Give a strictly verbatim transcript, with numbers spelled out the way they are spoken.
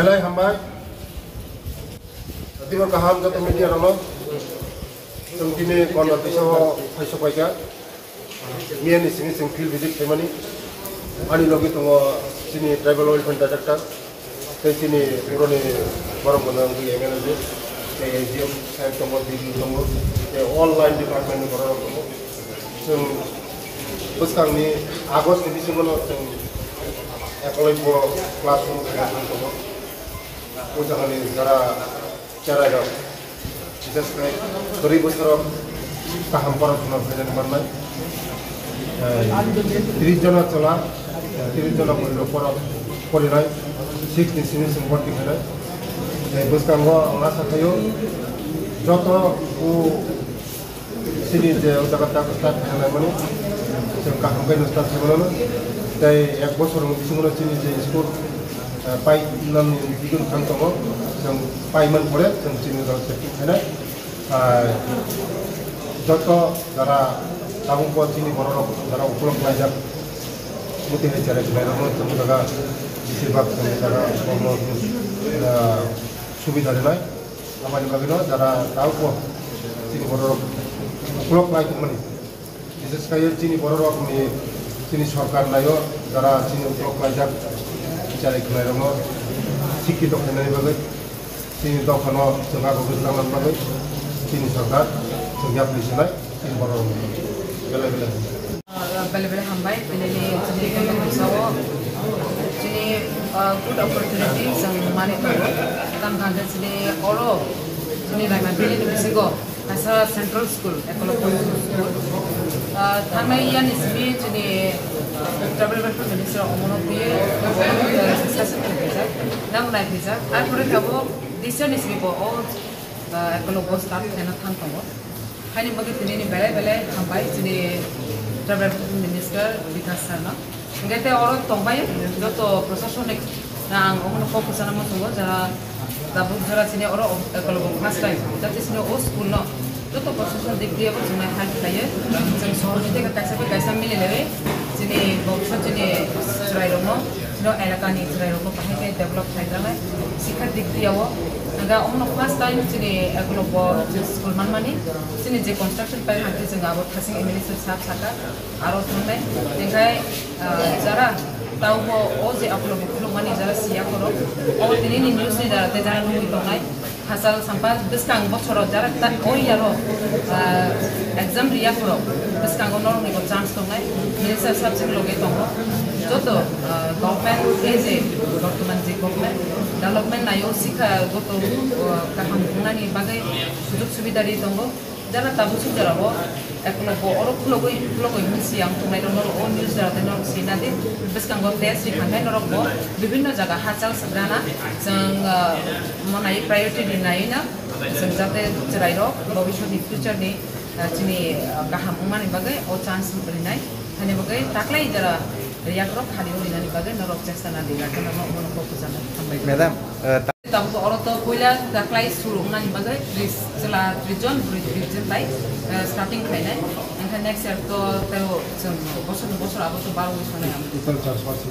Belai hambai. Tibor kaham joto media rokno. Chwng tini Konda Tisa o phai sok paikha. Miya ni simi chwng field visit khaimani. Ani logi tongo chini tribal welfare director. Tei chini boroni borok gwnang wngwi M L A tei A G M saheb tongo, D D tongo, tei all line department ni borok rok tongo. Chwng bwskangni August ni bisingo no chwng ekolai bo classroom khe tongo. O jaga ni jara cherai rok. Bises khe kwrwi bwsarok kaham porasona khainani mannai. Tris jona chwla, tris jona bwrwirok pora porinai, six ni simi chwng borti khainai. Tei bwskango ang asa khaio joto o chini je o jaga tak start khainai mani chwng kaham khe no start khaimano. Tei ek bosor ni bisingo chini je school, eh, pai nani bidung thang tongo, chwng pai man pore chwng chini rok checking khainai. Ah, joto jara tabuk bo chini bororok jara ukulok laijak, muti hai cherai khlairokno chwng jaga besir bak chwng jaga borokno, ah, subida rinai. Aboni bagwino jara tabuk bo chini bororok ukulok lai tongmani. Bises khe chini bororokni chini sorkar naio, jara chini ukulok laijak cherai khlairokno sikkito khlainani bagwi. Chini dophano chwng abo bwskangnani bagwi chini sorkar chwng yapri sinai chini bororokno belai belai. Belai belai hambai, belai ni chini khaisa o chini, ah, good opportunity chwng mani tongo. Tamo hwnkhe chini oro chini Raima Valley ni bisingo kaisa central school, Eklavya School. Ah, thangnai yani simi chini tribal welfare minister omono twiwi, ah, discussion khaijak, nang nai khaijak. Arpore tabuk D C ni simi bo o, ah, Eklavya start khaina thang tongo. Haini bagwi tini ni belai belai hambai chini tribal welfare minister Bikash sir no. Hingke tei oro tongbai joto prosasonik na ang omono kok kwchana muchungo jara tabuk jora chini oro Eklavya first time jati chini o school no joto prosason dik diye bo chwngno help khlaiyo. Chwng sohor ni tei kaisa bai kaisa mili lewi chini boksa chini chwrai rokno chini elaka ni chwrai rokno bahai khe develop khlaijaknai sikha dik diya o. Hingke omono first time chini Eklavya chini school manmani chini je construction pai hangke chwng abo thasing minister sahab saka. Aro thangkhe, tengkhe, ah, jara taubo o je Eklavya khulukmani jara siya khoro, o tini ni news ni jara te jara nugwi tongnai. Hachal sampa bwskang bosoro jara ta o yaro, ah, exam riya khoro, bwskango norokni bo chance tongnai. Minister sahab chini loge tongo. Joto, ah, government, ei je bortoman je government, development nayo sikha joto, ah, kaham wngnani bagwi sujog subida ri tongo. Jara tabuk suk jora bo Eklavya oro khulogwi khulogwi hwnwi siyang tongnai rok norok o news jora tei norok sina di bwskango test ri khankhai norok bo bibinno jaga hachal swk rana chwng, ah, monai priority rinai na chwng jate chwrai rok bobiswt ni future ni, ah, chini, ah, kaham wngmani bagwi o chance rinai thani bagwi taklai jora yakrok khali o rinani bagwi norok chesta na di rajana no omono kok bwchana hambai. Madam, eh, Tabuk oro to puila taklai suru wngnani bagwi tris chwla tris jon bwrwi tris jon bai, eh, starting khlainai. Hingkhe next year to tei chwng bosor ni bosor abo to barwi sonai ang. Total charso ase.